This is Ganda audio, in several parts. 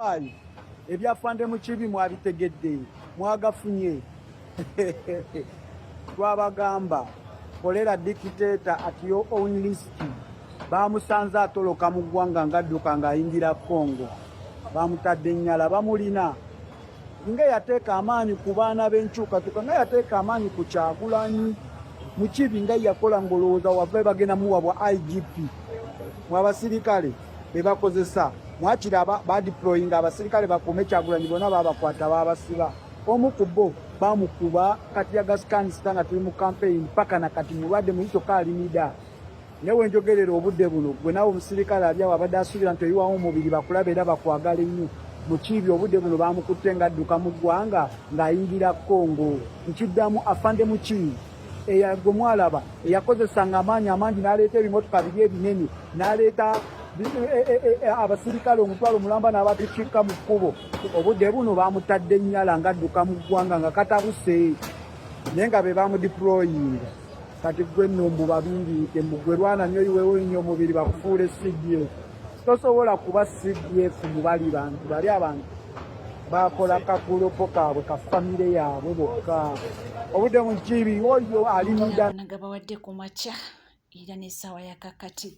Ayi, ebyafande mu kibi mwabitegedde, mwagafunye. Twabagamba kolera dictator at your own risk. Bamusanze atoloka mu ggwanga ng'adduka ng'ayingira Congo. Bamutadde ennyala bamulina. Nga yateeka amaanyi ku baana b'enkyukakyuka, nga yateeka amaanyi ku Kyagulanyi. Mukibi nga yakola ng'olowooza wava bagenda muwa bwa IGP. Mwe abasirikale be bakozesa mwakiraba badeployinga abasirikale bakuume Kyagulanyi, bonna babakwata babasiba. Omu ku bo bamukuba kati yagasikanisa nga tuli mu campaign paka na kati mulwadde muyitoka alimida. Naye wenjogerera obudde buno gwe naawe omusirikale ali awo abadde asuubira nti oyiwawo omubiri bakulaba era bakwagala ennyo. Mukiibi obudde buno bamukutte ng'adduka mu ggwanga ng'ayingira Congo. Nkiddamu, afande Mukiibi eya gwe mwalaba eyakozesanga amaanyi amangi n'aleeta ebimotoka biri ebinene n'aleeta abasirikale omutwalo mulamba n'abatukikka mu kkubo. Obudde buno bamutadde nnyala ng'adduka mu ggwanga nga katabuse, naye nga be bamudeployinga. Kati gwe nno mbu babingiike, mbu gwe lwana nnyo oyiwewo nnyo omubiri bakufuule CDF. Tosobola kuba CDF mu bali bantu bali abantu bakola kagulopo kaabwe ka famire yaabwe bokka. Obudde mu kibi oyo ali muda Nagabawadde ku makya era n'essaawa ya kakkati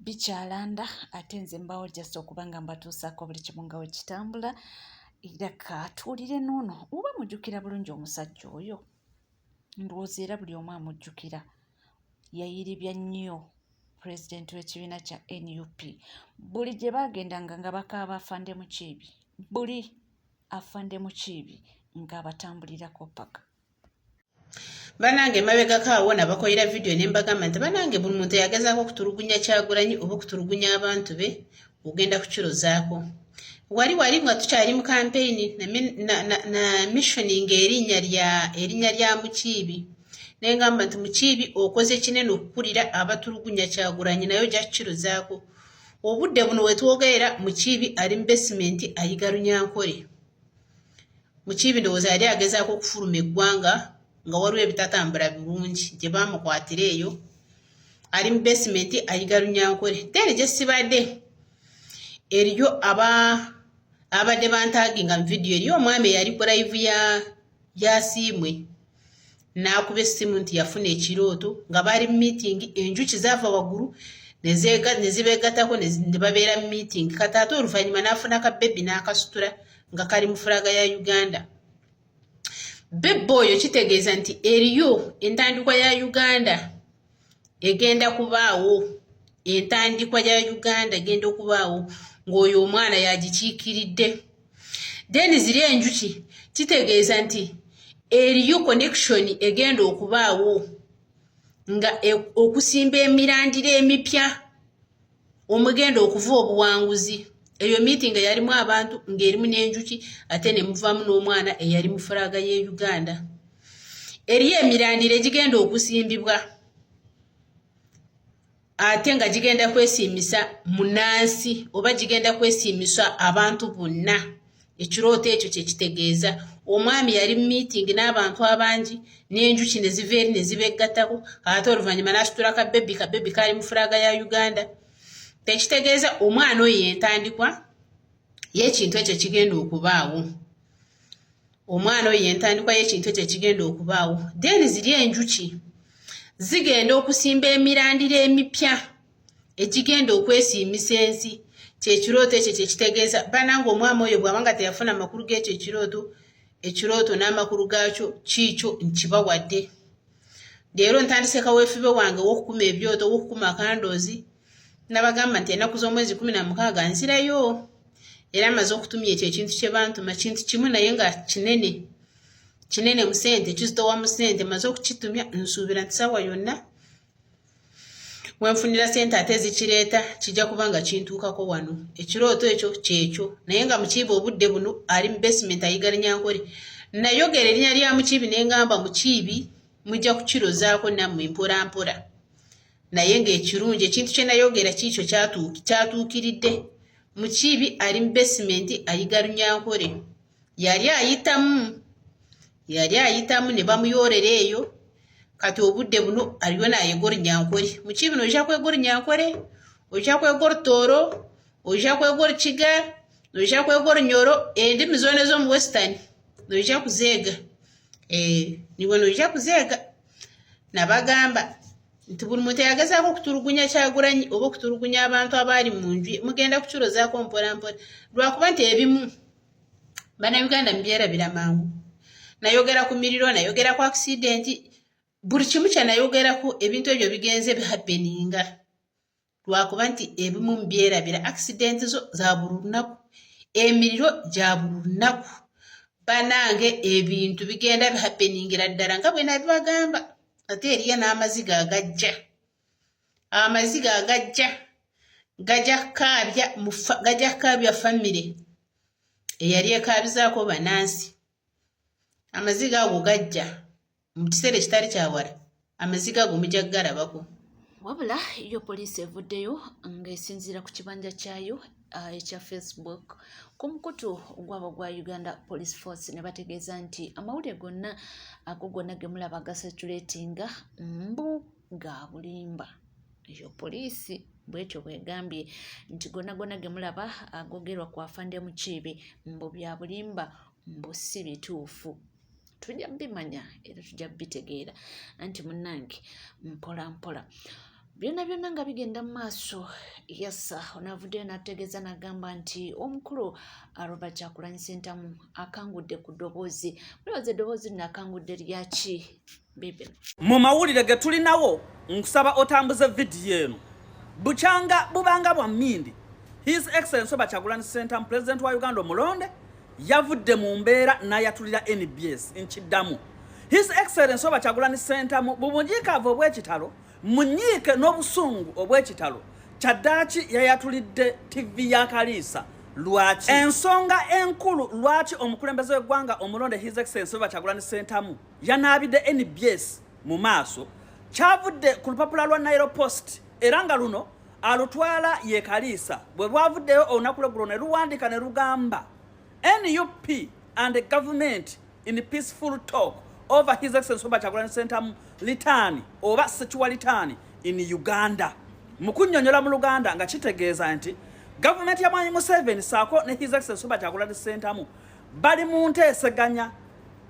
bikyalanda, ate nze mbawo just okuba nga mbatuusaako buli kimu nga we kitambula. Era katuwulire n'ono, oba mujjukira bulungi omusajja oyo, ndowooza era buli omu amujjukira, yayiribya nnyo pulezidenti w'ekibiina kya NUP. Buli gye baagendanga nga bakaaba afande Mukiibi, buli afande Mukiibi ng'abatambulirako paka. Banange, emabegako awo nabakolera vidiyo ne mbagamba nti banange, buli muntu eyagezaako okutulugunya Kyagulanyi oba okutulugunya abantu be ogenda kukirozaako. Wali wali nga tukyali mu kampeyini na missioning erinnya lya Mukiibi, ne ngamba nti Mukiibi okoze kinene okukulira abatulugunya Kyagulanyi, naye ojja kukirozaako. Obudde buno wetwogerera, Mukiibi ali mu basement ayiga Runyankore. Mukiibi ndowooza yali agezaako okufuluma eggwanga nga waliwo ebitatambula bulungi gye baamukwatira eyo, ali mu basement ayiga Runyankore. Then gye sibadde eriyo aba abadde bantaginga mu vidiyo, eriyo omwami eyali ku live ya yasiimwe n'akuba essimu nti yafuna ekirooto nga baali mu meeting, enjuki zaava waggulu ne zibeegattako ne babeera mu meeting. Kati ate oluvannyuma n'afuna ka baby n'akasitula nga kali mu flag ya Uganda. Baby oyo kitegeeza nti eriyo entandikwa ya Uganda egenda kubaawo, entandikwa ya Uganda egenda okubaawo ng'oyo omwana yagikiikiridde. Then ziri enjuki kitegeeza nti eriyo connection egenda okubaawo nga okusimba emirandira emipya omugenda okuva obuwanguzi. Eyo meeting yalimu abantu ng'erimu n'enjuki, ate ne muvaamu n'omwana eyali mu flag y'e Uganda. Eriyo emirandira egigenda okusimbibwa ate nga gigenda kwesiimisa munansi oba gigenda kwesiimisa abantu bonna. Ekirooto ekyo kyekitegeeza omwami yali mu meeting n'abantu abangi n'enjuki ne ziva eri ne zibegattako, ate oluvannyuma n'asitula ka baby, ka baby kaali mu flag ya Uganda. Tekitegeeza omwana oyo yentandikwa y'ekintu ekyo kigenda okubaawo, omwana oyo yentandikwa y'ekintu ekyo kigenda okubaawo. Then ziri enjuki zigenda okusimba emirandira emipya egigenda okwesiimisa ensi. Kyekirooto ekyo kyekitegeeza. Bananga, omwami oyo bw'aba nga teyafuna makulu g'ekyo ekirooto, ekirooto n'amakulu gaakyo kiikyo nkibawadde leero. Ntandise kaweefube wange ow'okukuma ebyoto, ow'okukuma akandoozi. Nabagamba nti ennaku z'omwezi 16 nzirayo, era maze okutumya ekyo ekintu kye bantuma, kintu kimu naye nga kinene kinene mu ssente, kizitowa mu ssente. Maze okukitumya, nsuubira nti saawa yonna wenfunira sente ate zikireeta kijja kuba nga kintuukako wano. Ekirooto ekyo kyekyo, naye nga Mukiibi obudde buno ali mu basement ayiga Runyankore. Nayogera erinnya lya Mukiibi ne ngamba Mukiibi mujja kukirozaako nammwe mpola mpola, naye ng'ekirungi ekintu kye nayogera kiikyo kyatuukiridde. Mukiibi ali mu basement ayiga Runyankore. Yali ayitamu, yali ayitamu ne bamuyoolera eyo. Kati obudde buno aliyo nayega Orunyankore. Mukiibi noija kwega Orunyankore, oija kwega Orutooro, oija kwega Orukiga. Noija kwega Orunyoro, endimi zoona ez'omu Western noija kuzeega. Eh, niiwe noija kuzeega. Nabagamba nti buli muntu eyagezaako okuturugunya Kyagulanyi oba okuturugunya abantu abaali mu nju ye, mugenda kukirozaako mpola mpola. Lwakuba nti ebimu Bannayuganda mubyerabira mangu. Nayogera ku miriro, nayogera ku accident, buli kimu kye nayogerako ebintu ebyo bigenze bihappeninga. Lwakuba nti ebimu mubyerabira. Accident zo za buli lunaku, emiriro gya buli lunaku. Banange ebintu bigenda bihappeningira ddala nga bwe nabibagamba. Ate eriyo n'amaziga agajja, amaziga agajja gajja kukaabya gajja kukaabya famire eyali ekaabizaako banansi. Amaziga ago gajja mu kiseera ekitali kyawala, amaziga ago mujja kugalabako. Wabula yo poliisi evuddeyo ng'esinziira ku kibanja kyayo ekya Facebook ku mukutu gwabwe gwa Uganda Police Force ne bategeeza nti amawulire gonna ago gonna ge mulaba gasatulatinga mbu ga bulimba. Eyo poliisi bwetyo bwegambye nti gonna gonna ge mulaba agogerwa ku Afande Mukiibi mbu bya bulimba, mbu si bituufu. Tujja bimanya era tujja bitegeera anti munnange mpola mpola byonna byonna nga bigenda mu maaso. Yasa onaavuddeyo n'ategeeza n'agamba nti omukulu Robert Kyagulanyi Ssentamu akangudde ku ddoboozi. Mulowooza eddoboozi lino akangudde lyaki? Bibi mu mawulire ge tulinawo, nkusaba otambuze vidiyo eno bukyanga bubanga bwa mmindi. His Excellence Robert Kyagulanyi Ssentamu, President wa Uganda omulonde, yavudde mu mbeera n'ayatulira NBS. Nkiddamu, His Excellence Robert Kyagulanyi Ssentamu mu bunyiikaavu obw'ekitalo, mu nyiike n'obusungu obw'ekitalo, kyaddaaki yayatulidde TV ya Kaliisa. Lwaki? Ensonga enkulu lwaki omukulembeze w'eggwanga omulonde His Excellence Robert Kyagulanyi Ssentamu yanaabidde NBS mu maaso kyavudde ku lupapula lwa Nile Post, era nga luno alutwala ye Kaliisa bwe lwavuddeyo olunaku lweggulo ne luwandika ne lugamba, "NUP and the government in peaceful talk over His Excellency Robert Kyagulanyi Ssentamu return oba secure return in Uganda." Mu kunnyonnyola mu Luganda nga kitegeeza nti gavumenti ya Mwami Museveni saako ne His Excellency Robert Kyagulanyi Ssentamu bali mu nteeseganya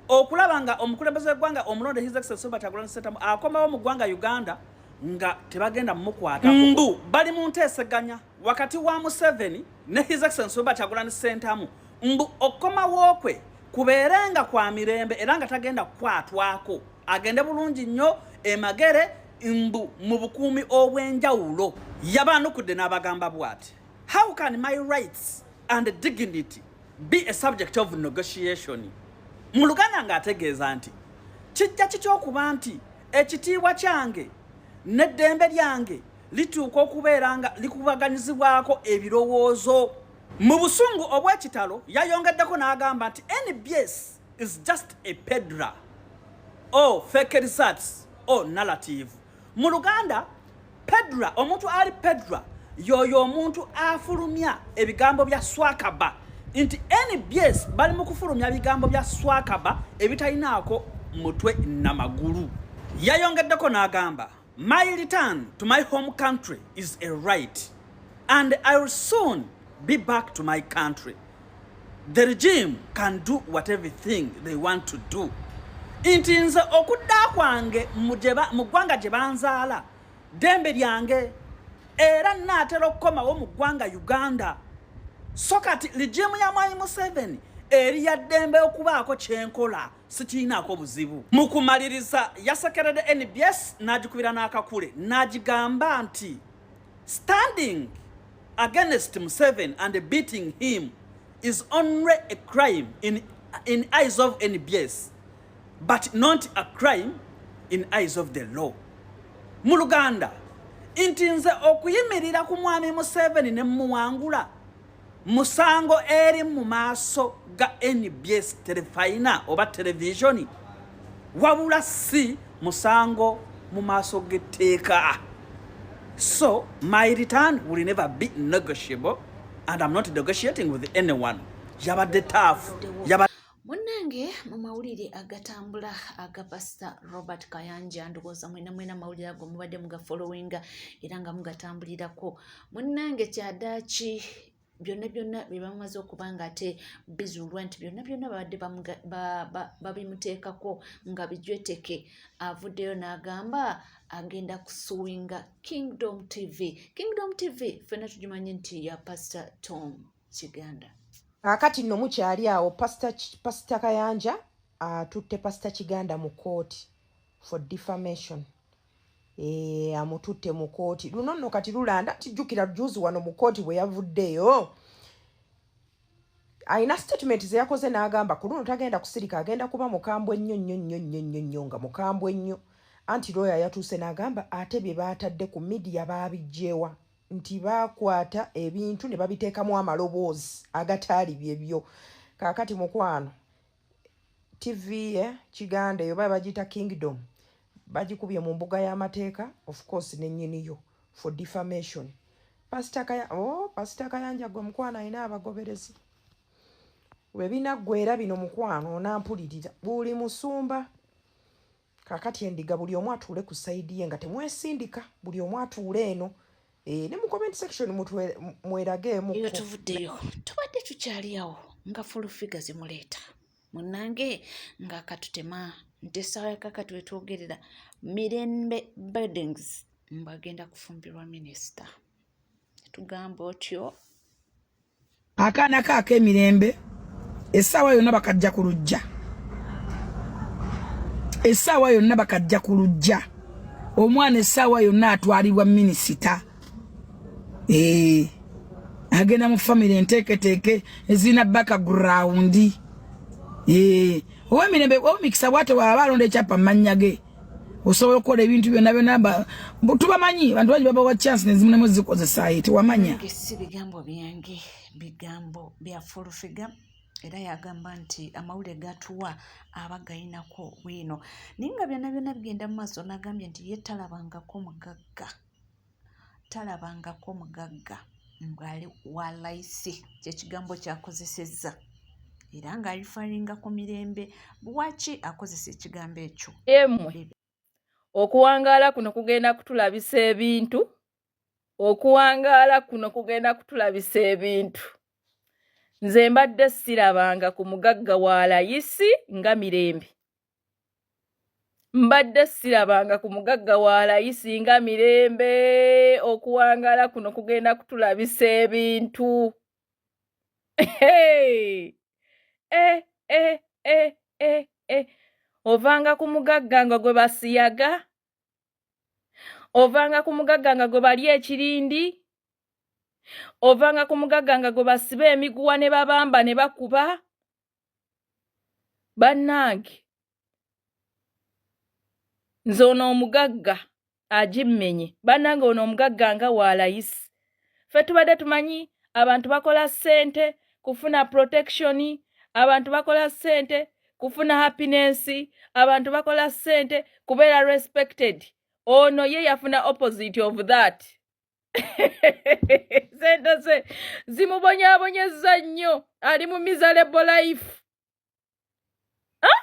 okulaba nga omukulembeze w'eggwanga omulonde His Excellency Robert Kyagulanyi Ssentamu akomawo mu ggwanga Uganda nga tebagenda mumukwata. Mbu bali mu nteeseganya wakati wa Museveni ne His Excellency Robert Kyagulanyi Ssentamu, mbu okukomawo kwe kubeere nga kwa mirembe era nga tagenda kukwatwako, agende bulungi nnyo emagere, mbu mu bukuumi obw'enjawulo. Yabaanukudde n'abagamba bw'ati, "How can my rights and dignity be a subject of negotiation?" Mu Luganda ng'ategeeza nti kijja kitya okuba nti ekitiibwa kyange n'eddembe lyange lituuka okubeera nga likubaganyizibwako ebirowoozo? Mu busungu obw'ekitalo yayongeddeko n'agamba nti NBS is just a peddler or fake results or narrative. Mu Luganda, peddler, omuntu ali peddler yoyo omuntu afulumya ebigambo bya swakaba, nti NBS bali mu kufulumya bigambo bya swakaba ebitalinaako mutwe namagulu. Yayongeddeko n'agamba, "My return to my home country is a right and I will soon be back to my country. The regime can do whatever thing they want to do." Nti nze okudda kwange mu ggwanga gye banzaala ddembe lyange era naatera okukomawo mu ggwanga Uganda, so kati regime ya Mwami Museveni eri ya ddembe okubaako kyenkola, sikiinaako buzibu. Mu kumaliriza yasekeredde NBS n'agikubira n'akakule n'agigamba nti standing against Museveni and beating him is only a crime in eyes of NBS but not a crime in eyes of the law. Mu Luganda nti nze okuyimirira ku Mwami Museveni ne muwangula musango eri mu maaso ga NBS terefayina oba televisioni, wabula si musango mu maaso g'etteeka. So my return will never be negotiable and I'm not negotiating with anyone. Yabadde taafu. Munnange, mu mawulire agatambula aga Pasita Robert Kayanja, ndowooza mwena mwena amawulire ago mubadde mugafollowinga era nga mugatambulirako. Munnange, kyadaaki. Byonna byonna bye bamaze okuba nga ate bizuulwa nti byonna byonna babadde babimuteekako nga bijweteke, avuddeyo n'agamba agenda kusuwinga Kingdom TV. Kingdom TV ffenna tugimanyi nti ya Pastor Tom Kiganda. Kaakati nno mukyali awo, Pasita Kayanja atutte Pasita Kiganda mu kkooti for defamation. Eh, amututte mu kkooti. Luno nno kati lulanda tijjukira juzi wano mu kkooti bwe yavuddeyo alina statement ze yakoze n'agamba ku luno tagenda kusirika, agenda kuba mukambwe nnyo nnyo nnyo nnyo nnyo nnyo, nga mukambwe nnyo. Anti lawyer yatuuse n'agamba ate bye baatadde ku media baabiggyewa, nti baakwata ebintu ne babiteekamu amaloboozi agataali byebyo. Kaakati mukwano, TV Kiganda eyo baba bagiyita Kingdom, bagikubye mu mbuga y'amateeka, of course nennyiniyo, for defamation. Pasita Kaya, oh, Pasita Kayanja gwe mukwano alina abagoberezi we binaggwera bino, mukwano onampulirira buli musumba. Kaakati endiga buli omu atuule ku side ye nga temwesindika, buli omu atuule eno ne mu comment section mwerageemu. Eyo tuvuddeyo, tubadde tukyali awo nga Full Figure zimuleeta munnange ng'akatutema nti essaawa yakakati wetwogerera Mirembe Buildings mbwagenda kufumbirwa minisita. Tugamba otyo. Akaana ko ak'emirembe essaawa yonna bakajja ku lujja, essaawa yonna bakajja ku lujja. Omwana essaawa yonna atwalibwa minisita. Ee, agenda mu famire enteeketeeke ezirina background. Ee, ow'emirembe omikisa bwate waaba alonda ekyapa mu mannya ge, osobola okukola ebintu byonna byonna. Tubamanyi bantu bangi babawa chance nezimunemu zikozesa tewamanya. Nange si bigambo byange, bigambo bya Full Figure, era yagamba nti amawulire gatuwa aba gayinako bwino, naye nga byonna byonna bigenda mu maaso. N'agambye nti ye talabangako mugagga, talabangako mugagga ng'ali wa layisi, kyekigambo kyakozesezza, era ng'alifaringa ku Mirembe. Lwaki akozesa ekigambo ekyo? Emmwe, okuwangaala kuno kugenda kutulabisa ebintu, okuwangaala kuno kugenda kutulabisa ebintu. Nze mbadde sirabanga ku mugagga wa layisi nga Mirembe, mbadde sirabanga ku mugagga wa layisi nga Mirembe. Okuwangaala kuno kugenda kutulabisa ebintu. Hey! E, e, e, e, e. Ovanga ku mugagga nga gwe basiyaga, ovanga ku mugagga nga gwe bali ekirindi, ovanga ku mugagga nga gwe basiba emiguwa ne babamba ne bakuba. Bannange, nze ono omugagga agimmenye. Bannange, ono omugagga nga waalayisi. Ffe tubadde tumanyi abantu bakola ssente kufuna protection, abantu bakola ssente kufuna happiness, abantu bakola ssente kubeera respected. Ono ye yafuna opposite of that. Sente ze zimubonyaabonyezza nnyo, ali mu miserable life. Ah!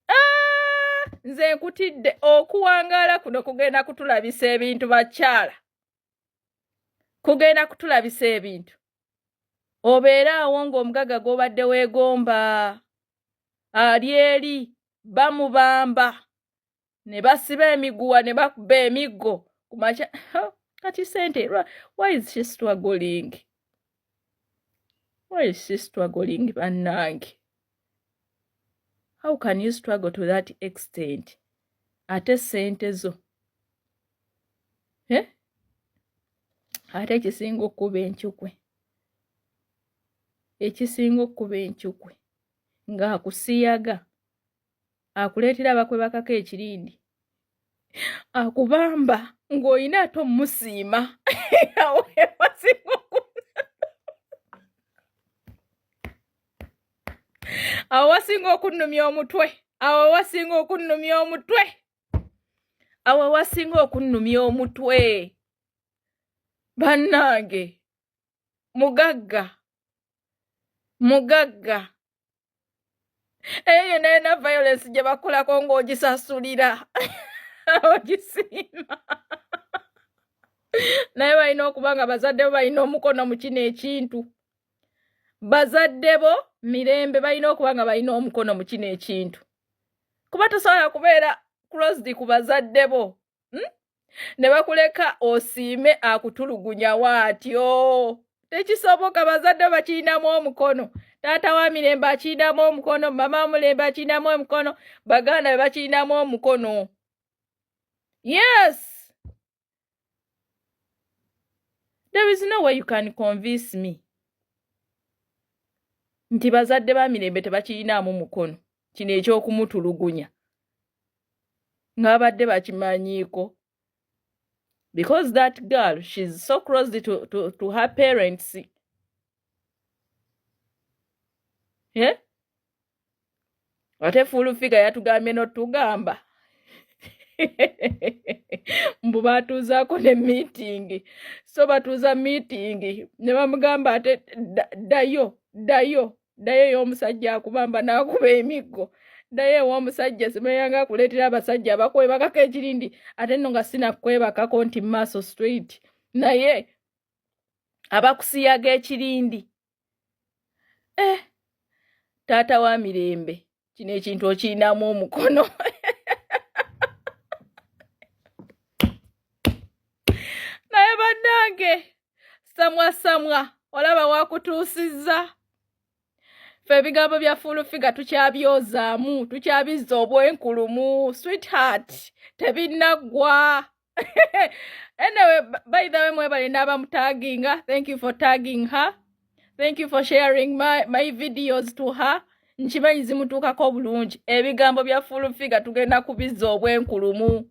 Ah! Nze nkutidde, okuwangaala kuno kugenda kutulabisa ebintu. Bakyala, kugenda kutulabisa ebintu. Obeere awo ng'omugagga gw'obadde weegomba ali eri bamubamba ne basiba emiguwa ne bakuba emiggo ku makya. Kati sente, why is she struggling? Why is she struggling? Bannange, how can you struggle to that extent ate sente zo, eh? Ate ekisinga okkuba encukwe, ekisinga okkuba encukwe, ng'akusiyaga, akuleetera abakwebakako ekirindi, akubamba ng'olina ate omusiima. Awo ewasinga awo wasinga okunnumya omutwe, awo wasinga okunnumya omutwe, awo wasinga okunnumya omutwe. Bannange, mugagga, mugagga eyo yonna yonna violence gye bakolako ng'ogisasulira, ogisiima. Naye balina okuba nga bazadde bo balina omukono mu kino ekintu. Bazadde bo Mirembe balina okuba nga balina omukono mu kino ekintu, kuba tosobola kubeera closed ku bazadde bo, Ne bakuleka osiime akutulugunya waatyo. Tekisoboka. Bazadde bo bakirinamu omukono. Taata wa Mirembe akirinamu omukono, mama wa Mulembe akirinamu omukono, baganda be bakirinamu omukono. Yes, there is no way you can convince me nti bazadde ba Mirembe tebakirinaamu mukono kino ekyokumutulugunya ng'abadde bakimanyiiko, because that girl, she's so close to her parents, yeah? Ate Full Figure yatugambye n'otugamba mbu batuuzaako ne meeting. So batuuza meeting ne bamugamba ate ddayo, ddayo, ddayo ey'omusajja akubamba n'akuba emiggo, ddayo ew'omusajja simanyanga akuleetera abasajja abakwebakako ekirindi. Ate nno nga sinakwebakako nti maaso straight, naye abakusiyaga ekirindi. Eh, taata wa Mirembe, kino ekintu okirinamu omukono. Naye bannange, samwa samwa, olaba wakutuusizza. Fe ebigambo bya Full Figure tukyabyozaamu, tukyabizza obwenkulumu. Sweetheart, tebinnaggwa. Anyway, by the way, mwebale n'abamutaginga. Thank you for tagging her, thank you for sharing my videos to her. Nkimanyi zimutuukako obulungi. Ebigambo bya Full Figure tugenda kubizza obwenkulumu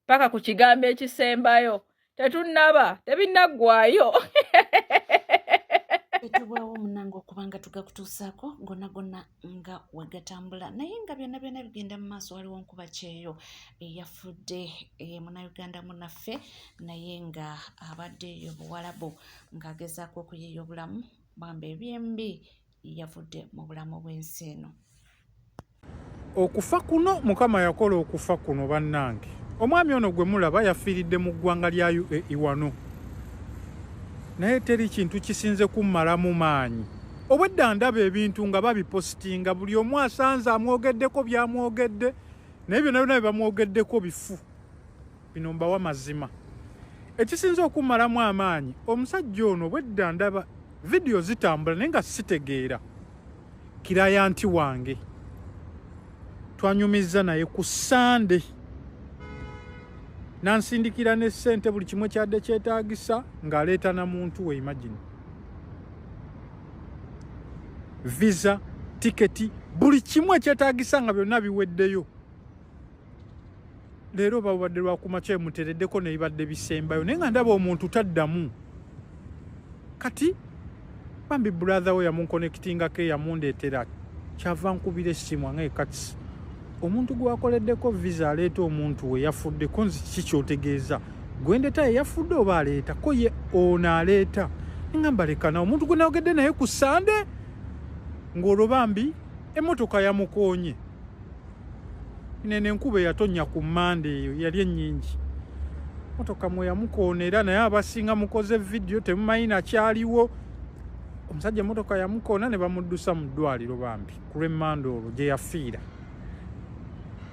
paka ku kigambo ekisembayo. Tetunnaba, tebinnaggwayo. Etubwawo munange okuba nga tugakutuusaako gonna gonna nga wegatambula, naye nga byonna byonna bigenda mu maaso, waliwo nkuba kyeyo eyafudde, munnayuganda munnaffe, naye nga abadde eyo Buwalabu ng'agezaako okuyiiya obulamu. Bwamba ebyembi yavudde mu bulamu bw'ensi eno. Okufa kuno Mukama yakola okufa kuno. Bannange, omwami ono gwe mulaba yafiiridde mu ggwanga lya UAE wano, naye teri kintu kisinze kummalamu maanyi. Obwedda ndaba ebintu nga babipositinga, buli omu asanze amwogeddeko byamwogedde, naye byonna byonna bye bamwogeddeko bifu. Bino mbawa mazima. Ekisinze okummalamu amaanyi, omusajja ono obwedda ndaba vidiyo zitambula, naye nga sitegeera. Client wange twanyumizza naye ku Sande, nansindikira ne ssente, buli kimu ekyadde kyetaagisa, ng'aleeta na muntu we. Imagine, visa, tiketi, buli kimu ekyetaagisa nga byonna biweddeyo. Leero babadde lwakumakya emutereddeko nebibadde bisembayo, naye nga ndaba omuntu taddamu. Kati bambi brother we yamunkonekitingako, eyamundeetera, kyava nkubira essimu angaye, "Kati omuntu gwe wakoleddeko visa aleeta omuntu we yafuddeko, nzi kiki kyotegeeza? Gwendeta ye yafudde oba aleeta ko ye ono aleeta?" Ngamba, "Lekana, omuntu gwe nayogedde naye ku Sande ng'olwo bambi emmotoka yamukoonye nene, enkuba eyatonnya ku Mande eyo yali ennyingi, motoka mwe yamukoonera." Naye abasinga mukoze vidiyo, temumanyi nakyaliwo. Omusajja emotoka yamukoona ne bamuddusa mu ddwaliro bambi ku lw'emmanda olwo gye yafiira.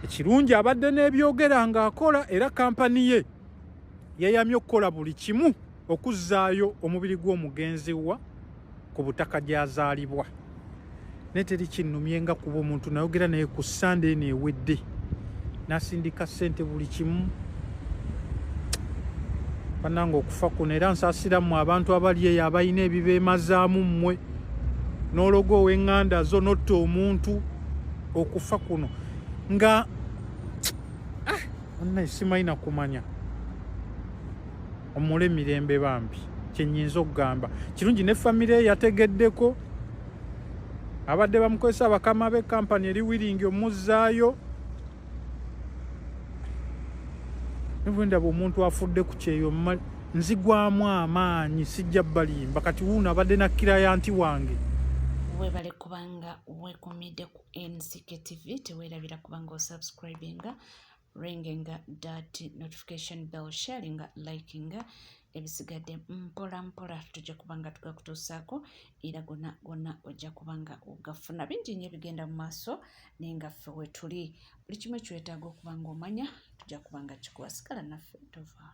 Ekirungi abadde n'ebyogera ng'akola, era kampani ye yeyamye okukola buli kimu okuzzaayo omubiri gw'omugenzi wa ku butaka gy'azaalibwa. Naye teri kinnumye nga kuba omuntu nayogera naye ku Sande eno ewedde, n'asindika ssente, buli kimu. Bannange, okufa kuno, era nsaasira mmwe abantu abali eyo abalina ebibeemazaamu mmwe n'ologo ow'eŋŋanda zo n'otta omuntu. Okufa kuno nga ah, bannaye simanyi na kumanya. Omule mirembe bambi. Kyenyinza okugamba kirungi, ne famire ye yategeddeko, abadde bamukozesa bakama be kampani eri willing omuzzaayo. Nebwe ndaba omuntu afudde ku kyeyo nzigwamu amaanyi, sijja balimba. Kati wuuno abadde na client wange. Webale kubanga wekumidde ku NCK TV. Teweerabira kubanga osubscribinga, ringinga that notification bell, sharinga, likinga. Ebisigadde mpola mpola tujja kuba nga tugakutuusaako era gonna gonna ojja kuba nga ogafuna. Bingi nnyo ebigenda mu maaso naye nga ffe wetuli, buli kimu ekiwetaaga okuba nga omanya tujja kuba nga kikuwa. Sigala naffe, tova.